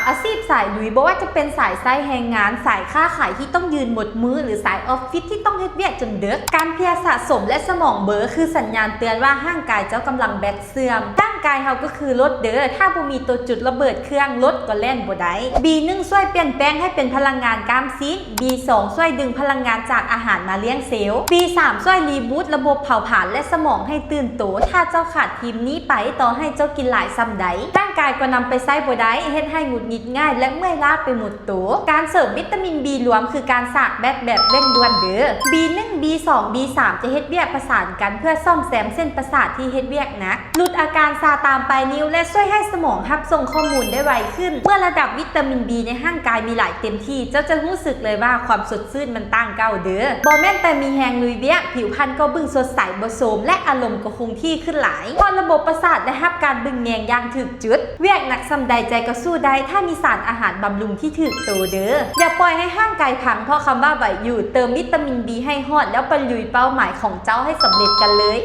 ອາຊີບສາຍລຸຍ ບໍ່ວ່າຈະເປັນສາຍໃຊ້ແຮງງານ, ສາຍຄ້າຂາຍທີ່ຕ້ອງຢືນໝົດມື້ ຫຼື ສາຍອອບຟິດທີ່ຕ້ອງເຮັດວຽກຈົນເດິກ, ການເພຍສະສົມ ແລະ ສະໝອງເບີ ຄືສັນຍານເຕືອນວ່າຮ່າງກາຍເຈົ້າກຳລັງແບັດເສື່ອມ. ຮ່າງກາຍເຮົາກໍຄືລົດເດີ, ຖ້າບໍ່ມີໂຕຈຸດລະເບີດເຄື່ອງ, ລົດກໍແລ່ນບໍ່ໄດ້. ບີໜຶ່ງ ຊ່ວຍປ່ຽນແປງໃຫ້ເປັນພະລັງງານກ້າມຊີ້ນ, ບີສອງ ຊ່ວຍດຶງພະລັງງານຈາກອາຫານມາລ້ຽງເຊວ, ບີສາມ ຊ່ວຍຣີບູດລະບົບເຜົາຜານ ແລະ ສະໝອງໃຫ້ຕື່ນໂຕ. ຖ້າເຈົ້າຂາດທີມນີ້ໄປ, ຕໍ່ໃຫ້ເຈົ້າກິນຫຼາຍສ່ຳໃດ, ຮ່າງກາຍກໍນຳໄປໃຊ້ບໍ່ໄດ້, ເຮັດໃຫ້ຫງຸດຫງິດງ່າຍ ແລະ ເມື່ອຍລ້າໄປໝົດໂຕ. ການເສີມວິຕາມິນບີລວມ ຄືການສາກແບັດແບບເລັ່ງດ່ວນເດີ. ບີໜຶ່ງ ບີສອງ ບີສາມ ຈະເຮັດວຽກປະສານກັນເພື່ອສ້ອມແຊມເສັ້ນປະສາດທີ່ເຮັດວຽກໜັກ, ຫຼຸດອາການຊາຕາມປາຍນິ້ວ ແລະ ຊ່ວຍໃຫ້ສະໝອງຮັບສົ່ງຂໍ້ມູນໄດ້ໄວຂຶ້ນ. ເມື່ອລະດັບວິຕາມິນບີໃນຮ່າງກາຍມີຫຼາຍເຕັມທີ່, ເຈົ້າຈະຮູ້ສຶກເລີຍວ່າຄວາມສົດຊື່ນມັນຕ່າງເກົ່າເດີ. ບໍ່ແມ່ນແຕ່ມີແຮງລຸຍວຽກ, ຜິວພັນກໍເບິ່ງສົດໃສບໍ່ໂຊມ ແລະ ອາລົມກໍຄົງທີ່ຂຶ້ນຫຼາຍ, ເພາະລະບົບປະສາດໄດ້ຮັບການເບິ່ງແຍງຢ່າງຖືກຈຸດ. ວຽກໜັກສ່ຳໃດໃຈກໍສູ້ໄດ້ ຖ້າມີສານອາຫານບຳລຸງທີ່ຖືກໂຕເດີ. ຢ່າປ່ອຍໃຫ້ຮ່າງກາຍພັງເພາະຄຳວ່າໄວຢູ່, ເຕີມວິຕາມິນບີໃຫ້ຮອດ ແລ້ວໄປລຸຍເປົ້າໝາຍຂອງເຈົ້າໃຫ້ສຳເລັດກັນເລີຍ.